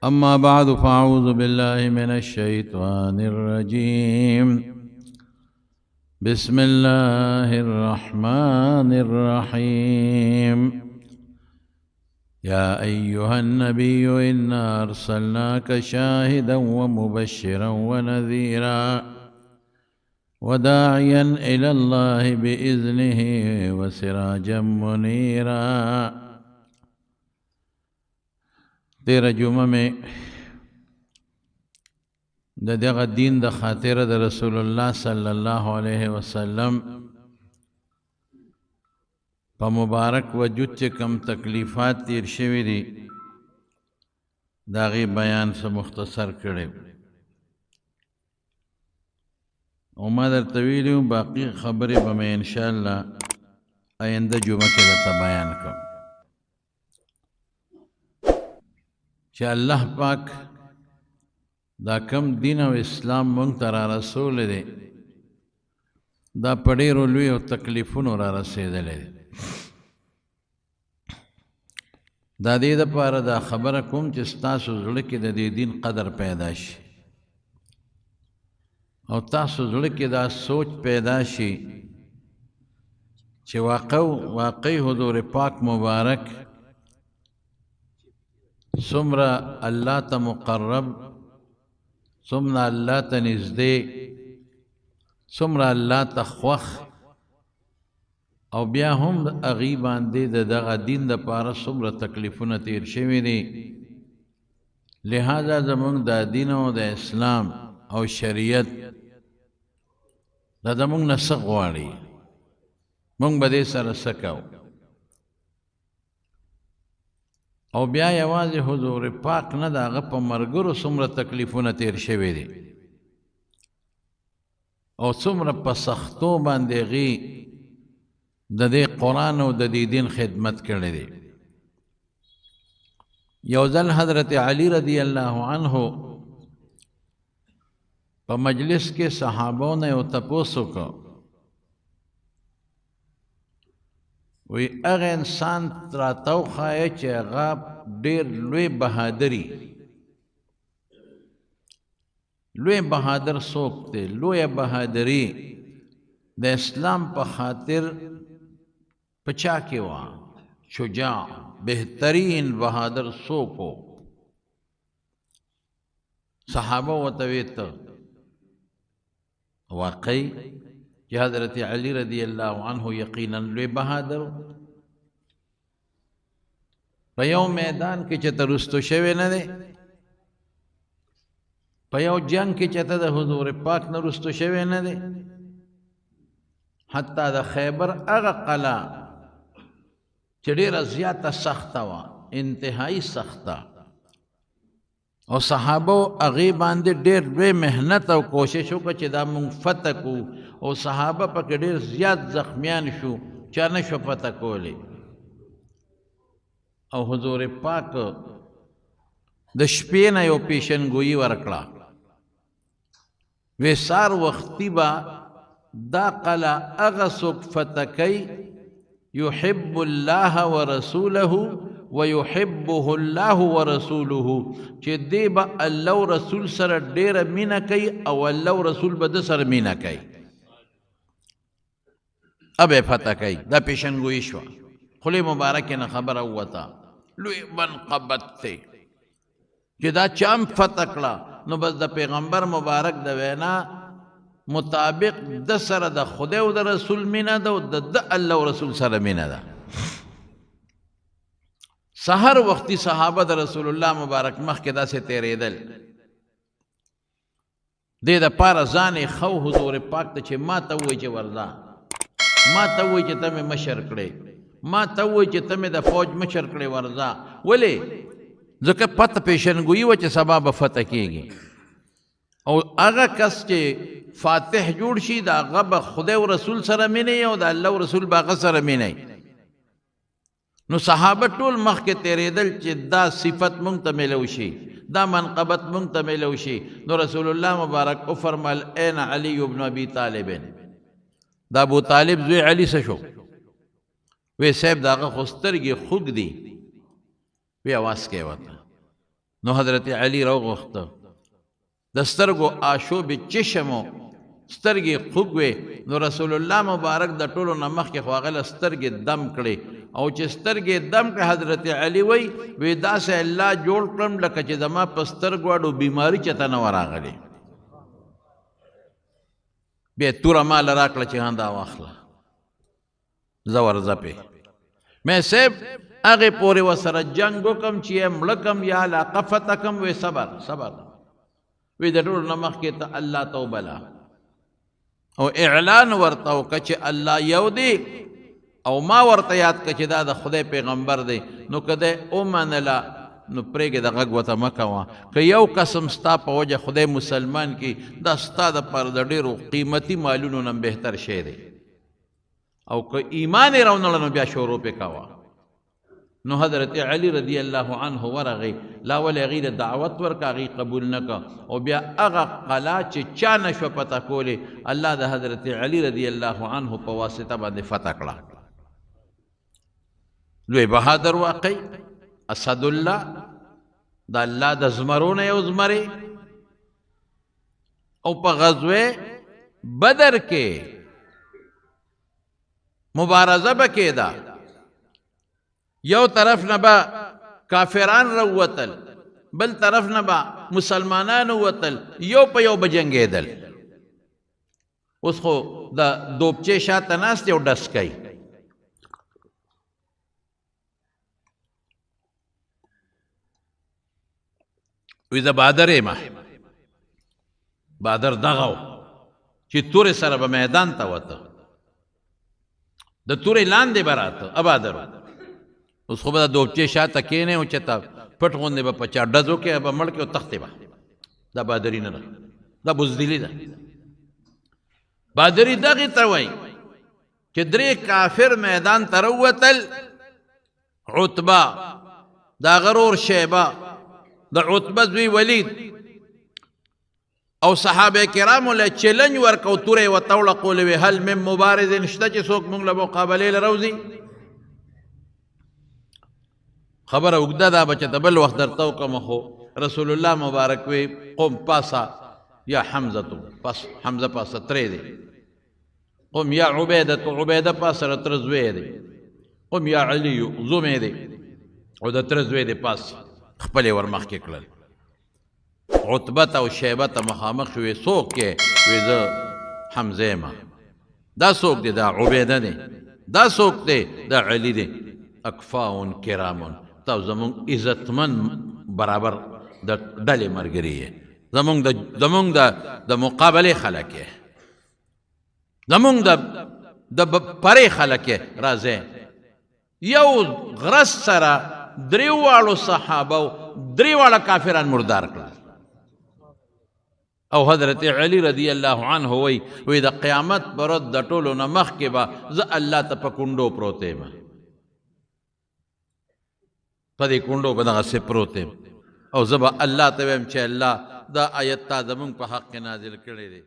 أما بعد فأعوذ بالله من الشيطان الرجيم. بسم الله الرحمن الرحيم. يا أيها النبي إنا أرسلناك شاهدا ومبشرا ونذيرا وداعيا إلى الله بإذنه وسراجا منيرا. 13 جمعه مې د دغه دین د خاطره د رسول الله صلی الله علیه وسلم په مبارک وجود چې کم تکلیفات تیر شوي دي د هغې بیان څه مختصر کړی او ما درته ویلي وو باقي خبرې به مې انشاءالله آینده جمعه کې درته بیان کړم چې الله پاک دا کم دین او اسلام مونږ ته را رسولی دی دا په ډېرو لویو تکلیفونو را رسېدلی دی. دا دې دپاره دا خبره کوم چې ستاسو زړه کې د دې دین قدر پیدا شي او تاسو زړه کې دا سوچ پیدا شي چې واقعي حضور پاک مبارک څومره الله ته مقرب، څومره الله ته نږدې، څومره الله ته خوښ او بیا هم د هغې باندې د دغه دین دپاره څومره تکلیفونه تیر شوي دي. لهذا زموږ دا دین او د اسلام او شریعت دا زموږ نه څه غواړي، موږ به دې سره څه کوو؟ او بیا یوازې حضور پاک نه د هغه په ملګرو څومره تکلیفونه تیر شوي دي او څومره په سختو باندې هغې د دې قرآن او د دې دین خدمت کړی دی. یو ځل حضرت علی رضی الله عنه په مجلس کې صحابو نه یو تپوس وکړ، وی هغه انسان راته وښایه چې هغه ډېر لوی بهادري، لوی بهادر څوک دی؟ لویه بهادري د اسلام په خاطر په چا کې وه؟ شجاع بهترین بهادر څوک و؟ صحابه ورته وی ته واقعي چې حضرت علی رضی الله عنه یقینا لوی بهادر په یو میدان کې چې ته رستو شوی نه دی، په یو جنگ کې چې ته د حضور پاک نه رستو شوی نه دی، حتی د خیبر هغه قلا چې ډېره زیاته سخته وه، انتهایی سخته، او صحابو هغې باندې ډېر لوی محنت او کوشش وکړ چې دا مونږ فتح کړو، او صحابه پکې ډېر زیات زخمیان شو، چا نه شو فتح کولی. او حضور پاک د شپې نه یو پیشنګویي ورکړه، وی سار وختي به دا قلا هغه څوک فتح کوي يحب الله ورسوله ويحبه الله ورسوله، چې دی به الله او رسول سره ډېره مینه کوي او الله او رسول به ده سره مینه کوي، ابه فتح کوي. دا پیشنګویي شوه، خولې مبارکې نه خبره ووته، لوی منقبت دی چې دا چا هم فتح کړه نو بس د پیغمبر مبارک د وینا مطابق د سره د خدای او د رسول مینه ده او د ده الله او رسول سره مینه ده. سحر وختي صحابه د رسول الله مبارک مخکې داسې تېرېدل، دې دپاره ځان یې ښه و حضور پاک ته چې ما ته ووایي چې ورځه، ما ته ووایي چې ته مې مشر کړې، ما ته ووایي چې ته مې د فوج مشر کړې، ورځه. ولې؟ ځکه پته پیشنګویي وه چې سبا به فتح کېږي، او هغه کس چې فاتح جوړ شي د هغه به خدای او رسول سره مینه او د الله او رسول به هغه سره مینه. نو صحابه ټول مخکې تېرېدل چې دا صفت مونږ ته میلو شي، دا منقبت مونږ ته میلو شي. نو رسول الله مبارک وفرمایل این علی ابن ابي طالب، دا ابو طالب زوی علی څه شو؟ وی صاحب د هغه خو سترګې خوږ دي، وی اواز کوي ورته. نو حضرت علی راوغوښته، د سترګو آشوب چشم و، سترګې خوږ وې. نو رسول الله مبارک د ټولو نه مخکې خو هغه له سترګې دم کړې، او چې سترګې دم کړې حضرت علی وایي وی داسې الله جوړ کړم لکه چې زما په سترګو اډو بیماري چېرته نه وه راغلې. بیا توره ما له راکړه چې هان دا واخله، زه ورځه پې. مې صاحب هغې پورې ورسره جنګ وکړم چې یې مړه کړم یا علاقه فتح کړم. وی صبر صبر، وی د ټولو نه مخکې ته الله ته وبله او اعلان ورته وکړه چې الله یو دی، او ما ورته یاد کړه چې دا د خدای پیغمبر دی. نو که دی ومنله نو پرېږده د غږ ورته مه کوه. که یو قسم ستا په وجه خدای مسلمان کړي، دا ستا دپاره د ډېرو قیمتي مالونو نه بهتر شی دی، او که ایمان یې راونړه نو بیا شروع پې کوه. نو حضرت علی رضی الله عنه ورغی، لا ولې هغې له دعوت ورکړه، هغې قبول نه کړه، او بیا هغه قلا چې چا نه شوه فتح کولی الله د حضرت علی رضی الله عنه په واسطه باندې فتح کړه. لوی بهادر واقعي اسد الله، د الله د زمرو نه یو زمری، او په غزوه بدر کې مبارزه به کېده. یو طرف نه به کافران راووتل، بل طرف نه به مسلمانان ووتل، یو په یو به جنګېدل. اوس خو د دوبچې شاته ناست دی او ډس کوي. وی زه بادر یم، بادر دغه و چې تورې سره به میدان ته وته، د تورې لاندې به راته ابادر و. اوس خو به د دوبچې شاته کښېنې او چې ته پټ غوندې به په چا ډز وکړې به مړ کړې او تښتې به. دا بادري نه ده، دا بزدلي ده. بادري دغې ته وایي چې درې کافر میدان ته راووتل، عتبه، د هغه ورور شیبه، د عتبه زوی ولید، او صحابه کرامو له چیلنج ورکړ، توره یې ورته وړقولې، وی هل من مبارز شته چې څوک موږ له مقابلې له راوځي؟ خبره اوږده ده به چې ته بل وخت درته وکړم. خو رسول الله مبارک وی قوم پاسه یا حمزه، پاس حمزه پاسه ترې دی، قم یا عبیده، عبیده پاسه را تره زوی دی، قم یا علی زومی دی، او د تره زوی دی پاس خپلې ورمخکې کړل. عتبه ته او شیبه ته مخامخ شوې، څوک یې؟ وی زه حمزه یم. دا څوک دی؟ دا عبیده دی. دا څوک دی؟ دا علی دی. اکفاون کرامون، تاسو زمونږ عزتمن برابر د ډلې ملګري یې، زمونږ د مقابلې خلک یې، زمونږ د پرې خلک یې، راځئ. یو غرس سره درې واړو صحابه درې واړه کافران مردار کړل. او حضرت علی رضی الله عنه وی وی د قیامت پر ورځ د ټولو نه مخکې به زه الله ته په کونډو پروت یم، په دې کونډو به دغسې پروت یم، او زه به الله ته وایم چې الله دا آیت تا زمونږ په حق کې نازل کړی دی.